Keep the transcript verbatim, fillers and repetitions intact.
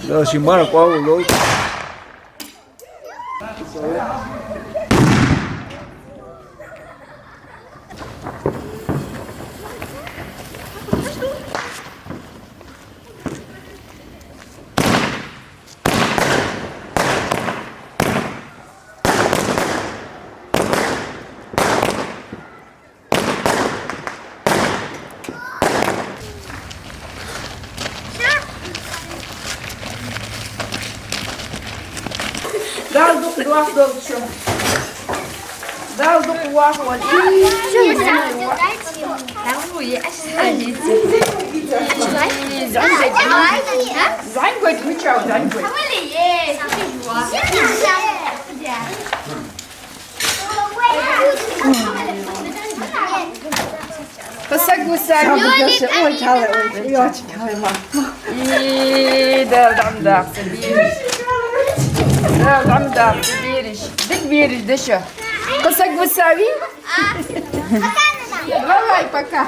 Дала ший мара къоаллалу. Дала дукха вахаволча. Дала дукха вахаволча. ЗӀамига. ЗӀамига, мича ва зӀамига? Кхы саг висав. Ой, чхьале, ой, ой, чхьале, ма. И, Дала дӀа ма даха са бераш. Дала дӀа ма даха са бераш. Дика бераш да шо. Кхы саг висав? Давай, пока.